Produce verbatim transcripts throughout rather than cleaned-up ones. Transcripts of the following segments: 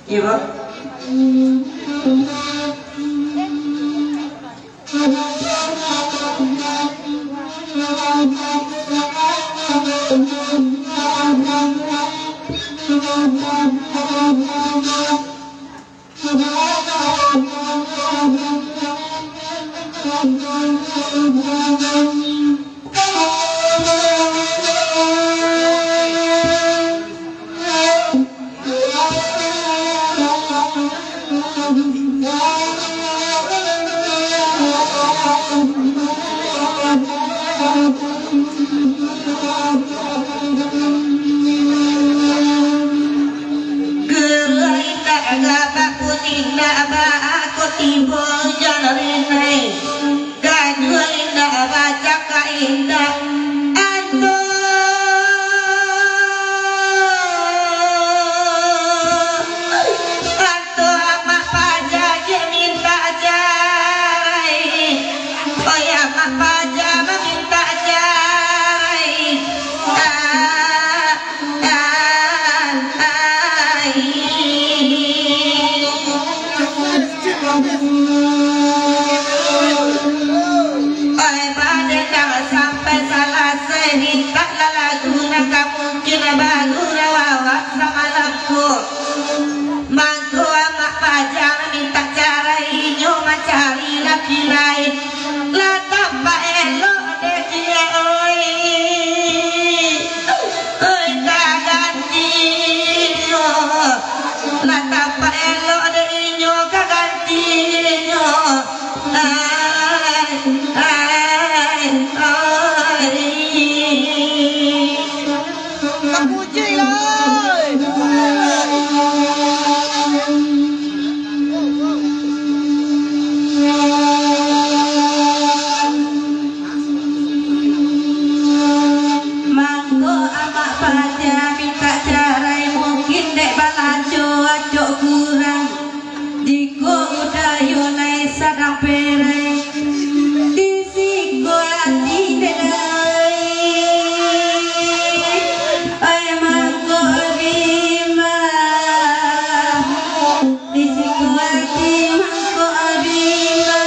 Iyo, Bang. Guru indak gabak pun indak ba, ako tibo ujan rinai. Gaduah indak bacakak indak. Anto, anto amak paja je mintak carai. Oi, amak paja mamintak carai. Ah, ah, ai. Oi, padendang sampai salasai, mintak lah lagu nan ka mungkin bagurau awak samalam ko. Mangko amak paja mintak carai, inyo mancari laki lain. Lah tampak elok dek inyo, oi. Oi, ka ganti inyo. Lah tampak elok dek inyo, ka ganti inyo. Ai, ai, ai. Tapuji lah. Mangko amak paja mintak carai, mungkin dek balanjo acok kurang. Jikok udayo lai sadang perai, di siko ati dek lai. Ai mangko abima, di siko ati mangko abima.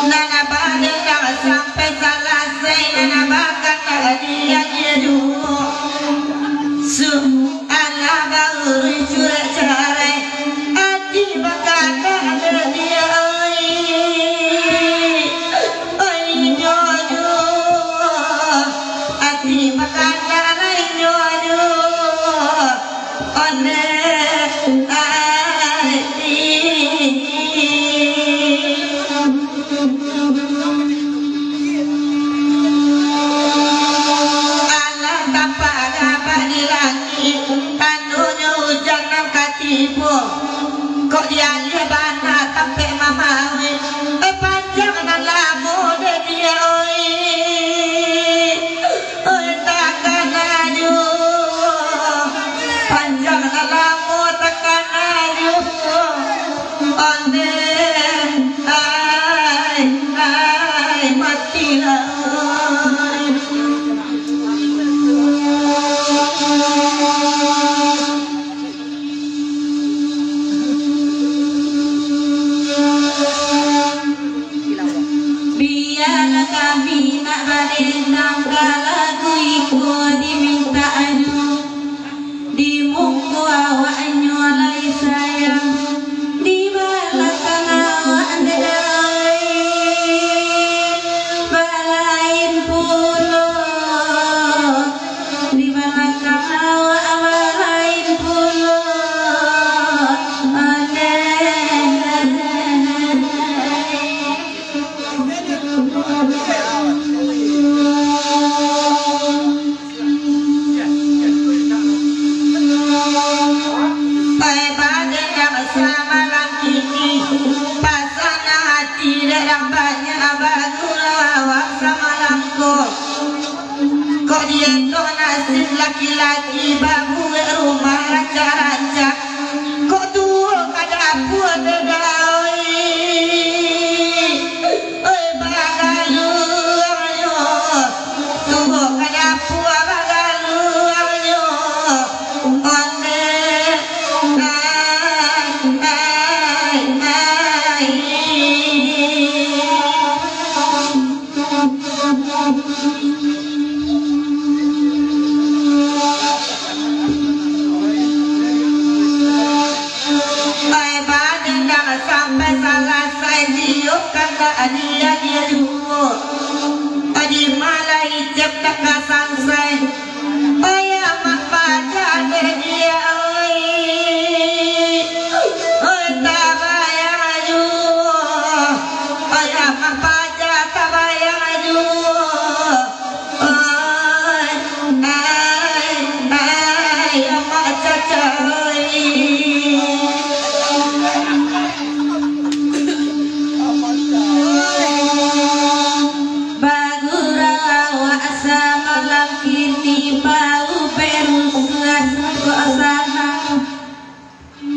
Nan abah dendang sampai salasai, nan abah kata dia, dia dulu. Su-, alah baru disuruh carai, ati bakata dia, oi. Ai nyo aduh, ati bakana lai nyo aduh, ondeh ai. Alah tampak gabak di langik, tandonyo ujan nan ka tibo. Kok dialih bana tampek mamawik, eh, panjang nan lamo dek dia, oi. Oi, takana juo, panjang nan lamo takana juo. Ondeh ai, ai, matilah, oi. Bialah kami nak badendang, ka lagu iko dimintak anu. Di muko awaknyo lai sayang, di balakang awak ndeh lai. Bala- Iyo nasib laki-laki babuek rumah rancak-rancak. Kok tuo ka dapua dek dai. Oi, bagaluangnyo. Tuo ka dapua bagaluangnyo. Ondeh, ai, ai, ai. Ai, badendang sampai salasai, diok kandak dia, dia juo. Adi malah icep tak kasansai. Oi, amak paja dek dia, oi. Oi, tabayang juo. Oi, amak paja tabayang juo. Oi, ai, ai, amak caca, oi. Bagurau awak samalam kini, bau perusuah sangkok sanang.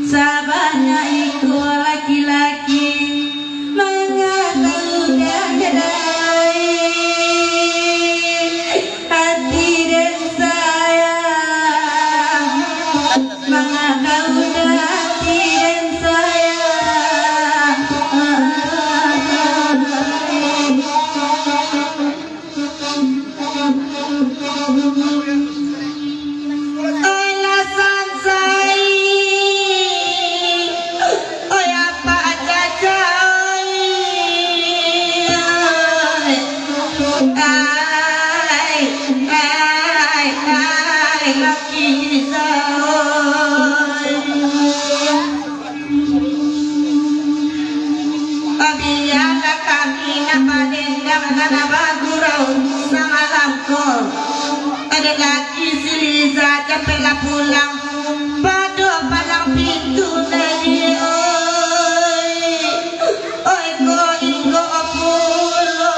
Sabanyak iko laki-laki, mangah tau dah gadai hati den sayang. Mangah tau dah hati den sayang. Alasan sai, oi, apak caca, oi. Ai, ai, ai, laki sai. Bialah kami nak badendang, nak bagurau samalam ko. Ado lagi si Liza, capeklah pulang. Pado palang pintu tadi, oi. Oi, ko inggo pulo.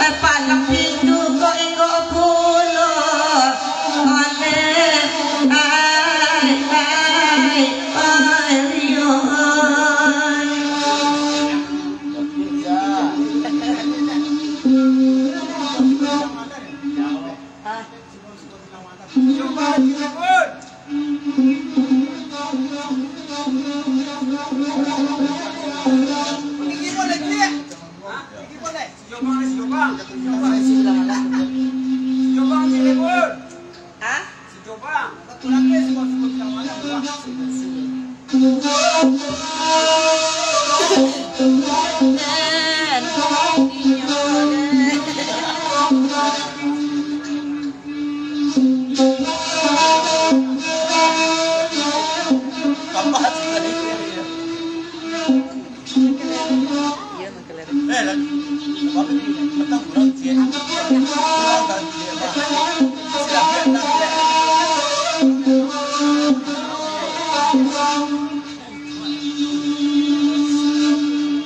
Eh, palang pintu ko inggo pulo. Ondeh, ai, ai, ai, yo, ai.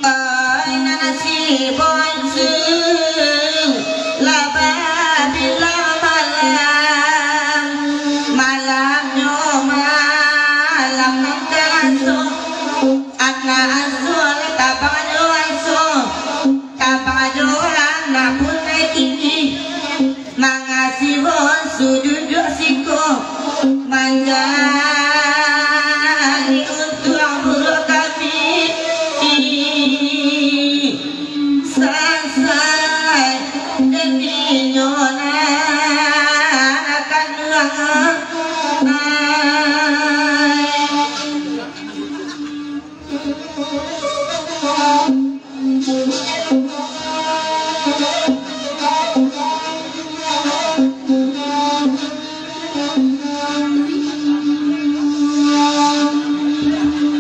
Ai, nan si bonsu, lah babilang malam, malamnyo malam nan kaso, anak asuah lah tabang jo asuah, tabang jo anak pun lai kini. Mangasibo sujud jo siko, manjadi untuang buruak kami. Sansai dek inyo nan kanduang.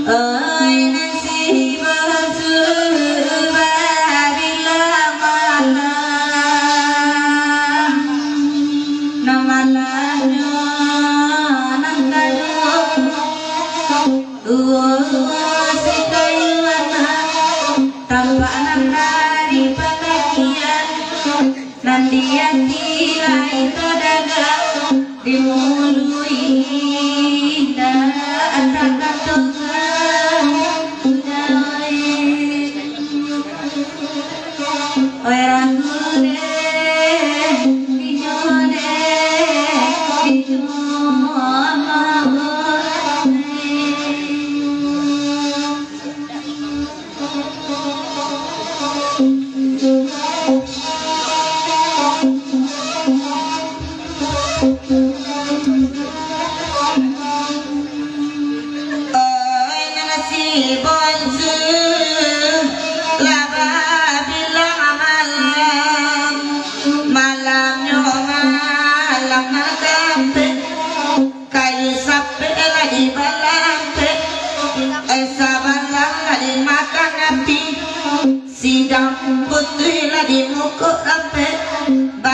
Oi, nan si basuh babilang malam, nan malamnyo nan kaduo. Uwo-uwo si kayu anak, tampak nan dari patakian, nan di ati lai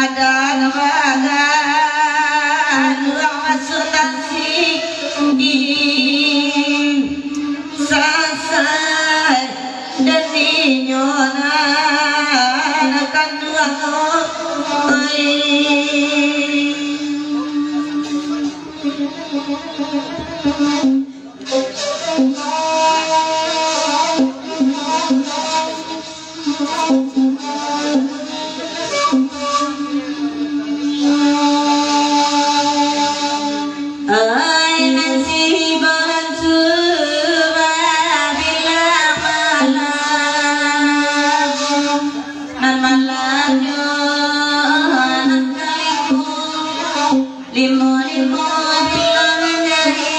Badan badan urang masuak tasik, sasai dan inyo nan kanduang, oi. Ai, nan si bonsu babilang malam, nan malamnyo nan kalimo, limo-limo bilang manjadi,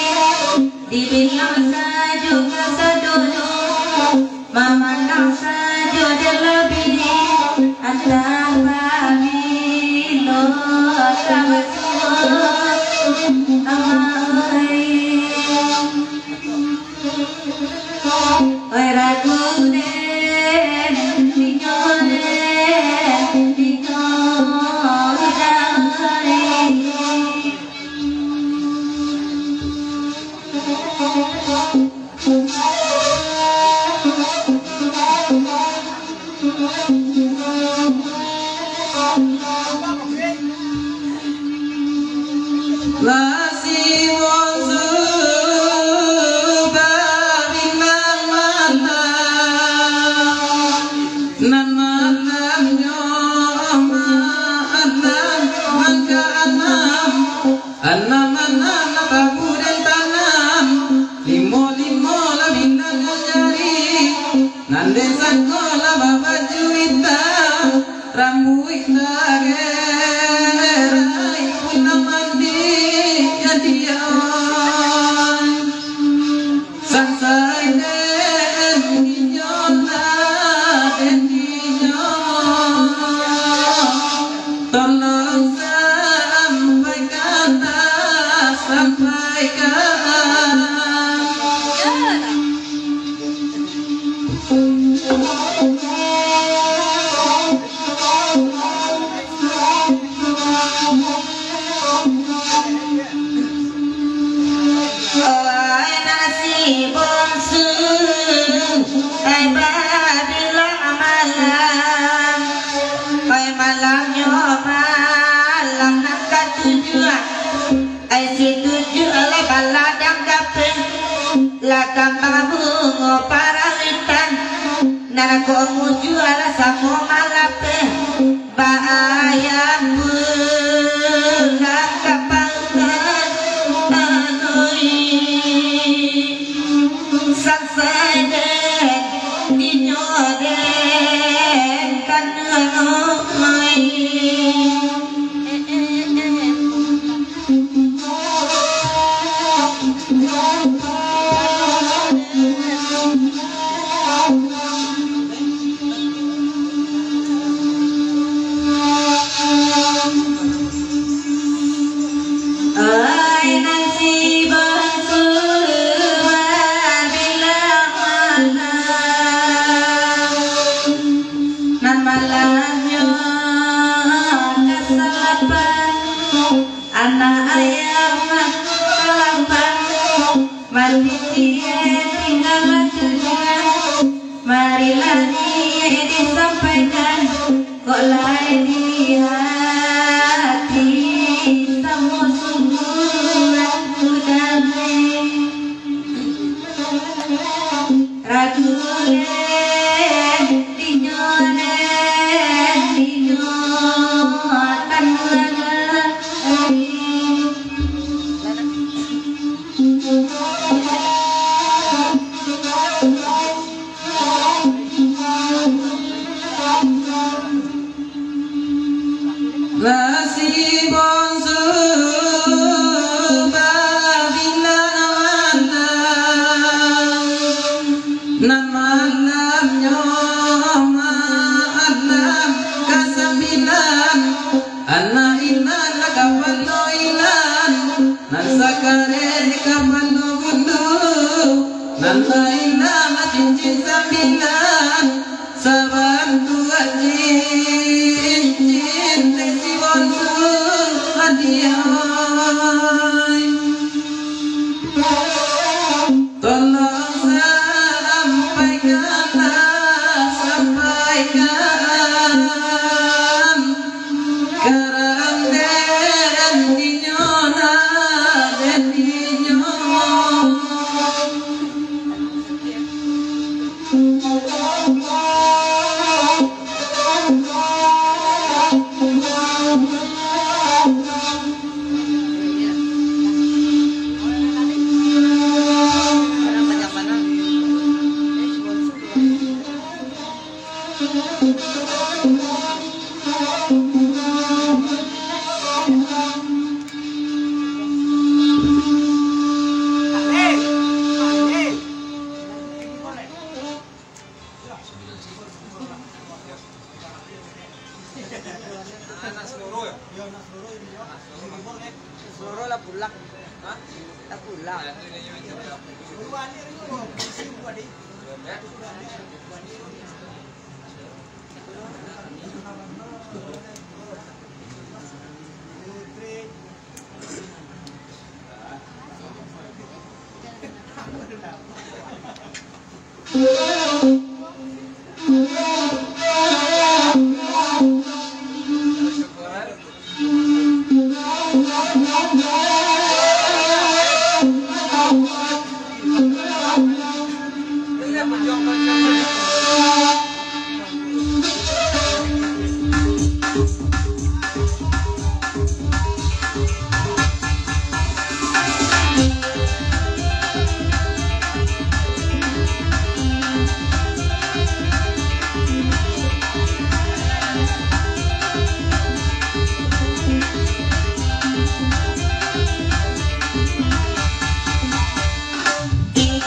dibilang sajo kasadonyo. Mamandang sajo di labiah, antah pabilo ka basuo, amai. Oi, ragu den, inyo den, inyo damai. Lah si bonsu babinang malam, nan malamnyo maanam, nan kaanam. Anam-anam nan babu den tanam, limo-limo lah bintang manjadi, nan den sangko lah babaju itam, rambuik tagerai pun nan mandi jadian. Sansai den inyo, den inyo, tolong sampaikan, sampaikan. Oi, nan si bonsu, ai, babilang malam, oi, malamnyo malam nan katujuah. Ai, si tujuah lah baladang dapeh, lah kambang bungo parawitan, nan kok mujua lah samo malapeh, baayam pulang ka pautan, anoi. Sansai den inyo den kanduang, anoi. Ai, nan si bonsu babilang malam, nan malamnyo kasalapan, anak ayam kalapan, mati tinggalan tujuan. Marilah niaik disampaikan, kok lai di ati samo sungguah tu damai. Ragu den, dinyo den, dinyo tanang. Lah si bonsu babinang malam, nan malamnyo maanam kasambilan, anak inang lah kapalo inang, nan sakareh kapalo gundu, nan lain lah cincin sambilan, sabantuak cincin dek si Tolong sampaikanlah, sampaikan, karang den inyo nak den inyo. Anak Seloro yo? Yo, anak Seloro yo, yo. Seloro lah pulang. Hah? Lah pulang. Yo, yo, yo, yo.